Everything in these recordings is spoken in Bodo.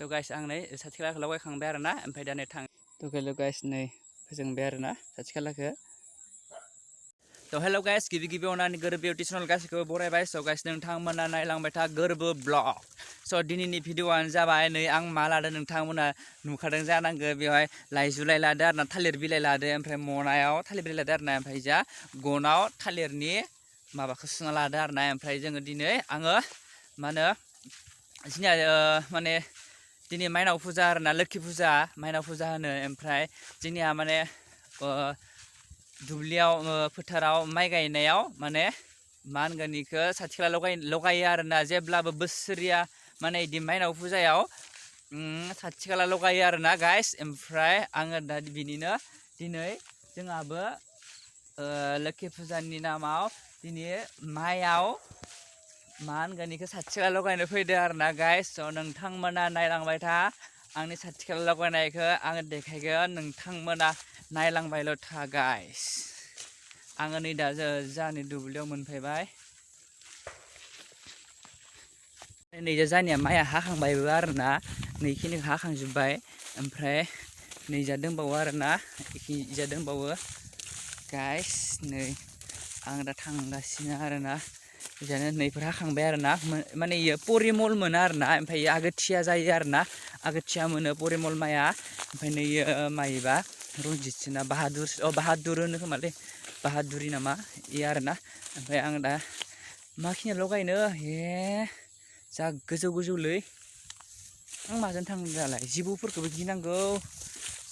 थ' गाइस आं नै साथि खालाखौ लगायखांबाय आरोना ओमफ्राय दा नै थां थ' हेल' गाइस नै फोजोंबाय आरोना साथि खालाखौ थ' हेल' गाइस गिबियावनो आंनि गोरबो इउटुब चेनेल गासैखौबो बरायबाय स' गाइस नोंथांमोना नायलांबाय था गोरबो ब्लग स' दिनैनि भिडिअ'आनो जाबाय नै आं मा लादों नोंथांमोना नुखादों जानांगौ बेवहाय लाइजुलाइ लादो आरोना थालिर बिलाइ लादो ओमफ्राय मनायाव थालिर बिलाइ लादो आरोना ओमफ्राय जा गनाव थालिरनि माबाखौ सुना लादो आरोना ओमफ्राय जोङो दिनै आङो मा होनो जोंनिया माने दिनै माइनाव फुजा आरोना लोखि फुजा माइनाव फुजा होनो ओमफ्राय जोंनिया माने दुब्लियाव फोथाराव माइ गायनायाव माने मा होनगोन बेखौ साथि खाला लगायो आरोना जेब्लाबो बोसोरिया माने बिदि माइनाव फुजायाव साथि खाला लगायो आरोना गाइस ओमफ्राय आङो दा बिनिनो दिनै जोंहाबो लोखि फुजानि नामाव दिनै माइयाव मा होनगोन बेखौ साथि खाला लगायनो फैदो आरोना गाइस स' नोंथांमोना नायलांबाय था आंनि साथि खाला लगायनायखौ आङो देखायगोन नोंथांमोना नायलांबायल' था गाइस आङो नै दा जोंहानि दुब्लियाव मोनफैबाय नैजा जोंहानिया माइया हाखांबायबो आरोना नैखिनिखौ हाखांजोब्बाय ओमफ्राय नैजा दंबावो आरोना इखिजा दंबावो गाइस नै आं दा थांगासिनो आरोना बिदिनो नैफोर हाखांबाय आरोना माने इयो परिमल मोनो आरोना ओमफ्राय इयो आगोथिया जायो आरोना आगोथिया मोनो परिमल माइआ ओमफ्राय नैयो माइबा रनजितसोना बाहादुर होनो खोमालै बाहादुरि नामा इयो आरोना ओमफ्राय आं दा माखिनिया लगायनो जा गोजौलै आं माजों थांनो दालाय जिबौफोरखौबो गिनांगौ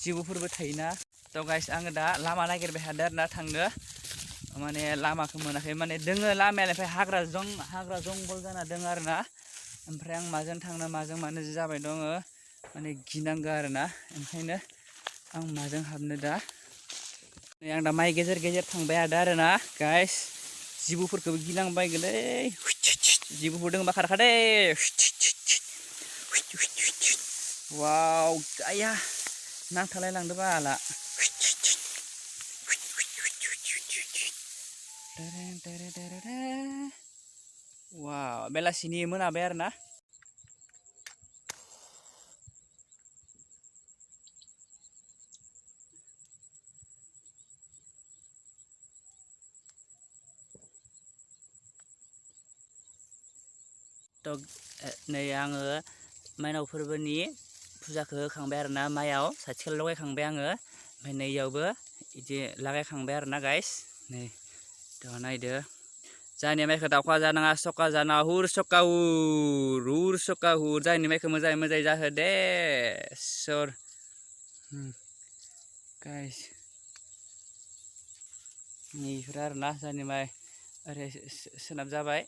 जिबौफोरबो थायोना थ' गाइस आङो दा लामा नागिरबाय थादों आरोना थांनो माने लामाखौ मोनाखै माने दोङो लामायालाय हाग्रा जंगल जाना दङ आरोना ओमफ्राय आं माजों थांनो माजों मानो जाबाय दङ माने गिनांगौ आरोना ओंखायनो आं माजों हाबनो दा नै आं दा माइ गेजेर थांबाय थादों आरोना गाइस जिबौफोरखौबो गिनांबायगोलै जिबौफोर दङबा खारखादे वाव आया नांथालाय लांदों बाला वाव बेलासिनि मोनाबाय आरोना थ' नै आङो माइनाव फोरबोनि फुजाखौ होखांबाय आरोना माइयाव साथि खाला लगायखांबाय आङो ओमफ्राय नैयावबो बिदि लागायखांबाय आरोना गाइस नै थ' नायदो जोंहानि माइखौ दाउखा जानाङा सखा जानाङा हुर सखा हुर जोंहानि माइखौ मोजाङै जाहो दे सर गाइस नैफोर आरोना जोंहानि माइ ओरै सोनाब जाबाय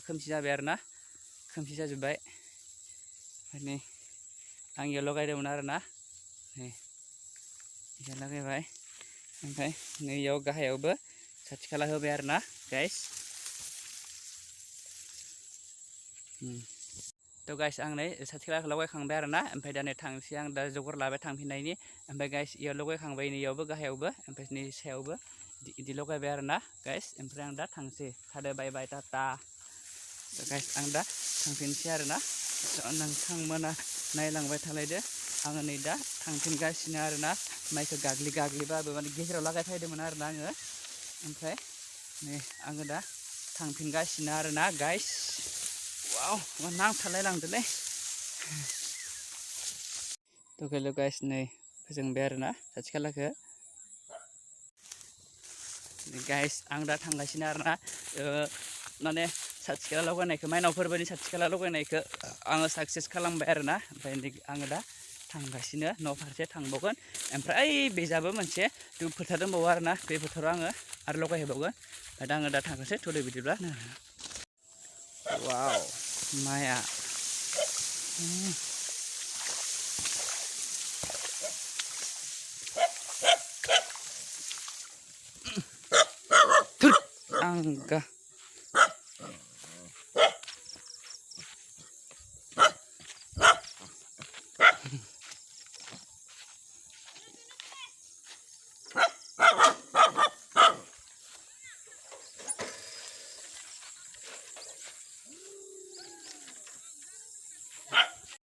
खोमसि जाबाय आरोना खोमसि जाजोब्बाय ओमफ्राय नै आं इयाव लगायदोंमोन आरोना नै इयाव लागायबाय ओमफ्राय नै इयाव गाहायावबो साथि खाला होबाय आरोना गाइस थ' गाइस आं नै साथि खालाखौ लगायखांबाय आरोना ओमफ्राय दा नै थांसै आं दा जगर लाबाय थांफिननायनि ओमफ्राय गाइस इयाव लगायखांबाय नैयावबो गाहायावबो ओमफ्राय नै सायावबो बिदि लगायबाय आरोना गाइस ओमफ्राय आं दा थांसै थादो बाय बाय टाटा गाइस आं दा थांफिनसै आरोना नोंथांमोना नायलांबाय थालायदो आङो नै दा थांफिनगासिनो आरोना माइखौ गाग्लिबाबो माने गेजेराव लागायफैदोंमोन आरोना आङो ओमफ्राय नै आङो दा थांफिनगासिनो आरोना गाइस वाव नांथालाय लांदोलै थ' हेल' गाइस नै फोजोंबाय आरोना साथि खालाखौ गाइस आं दा थांगासिनो आरोना माने साथि खाला लगायनायखौ माइनाव फोरबोनि साथि खाला लगायनायखौ आङो साक्सेस खालामबाय आरोना ओमफ्राय आङो दा थांगासिनो न' फारसे थांबावगोन ओमफ्राय ओइ बेजाबो मोनसे फोथार दंबावो आरोना बे फोथाराव आङो आरो लगायहैबावगोन ओमफ्राय दा आङो दा थांगासै थ'दो बिदिब्ला वाव माइआ आंगा